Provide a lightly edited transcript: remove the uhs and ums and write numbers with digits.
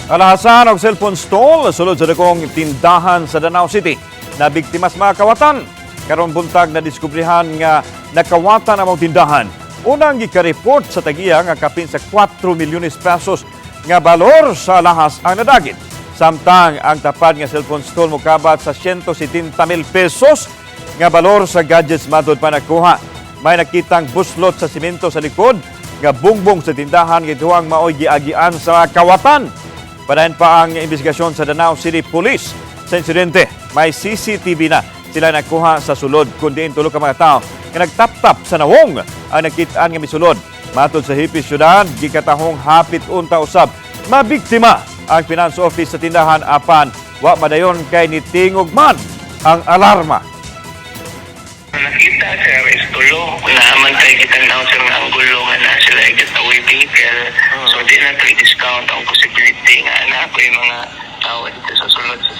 Kalahasan og cellphone stall sulod sa dakong tindahan sa Danao City. Nabiktima sa mga kawatan. Karon buntag na diskubrihan nga nakawatan ang mga tindahan. Unang gika-report sa tagiya nga kapin sa 4 milyones pesos nga balor sa lahas ang nadagit. Samtang ang tapad nga cellphone stall mokabat sa 170 mil pesos nga balor sa gadgets matod pa nakuha. May nakitang buslot sa simento sa likod nga bungbong sa tindahan, gituang maoy giagian sa kawatan. Padayon pa ang investigasyon sa Danao City Police sa insidente. May CCTV na sila nakuha sa sulod kun diin tulo ka mga tao nga nagtap-tap sa nawong ang nakitaan nga misulod. Matod sa hepe syudad, gikatahong hapit unta usab mabiktima ang finance office sa tindahan apan wa madayon kay nitingog man ang alarma. Nakita, sir, is tulo. Naaman tayo gitan-aw, sir, nga anggulo nga na sila getaway vehicle. So di na to i-discount ang possibility nga na ako yung mga tao dito sa sulod sa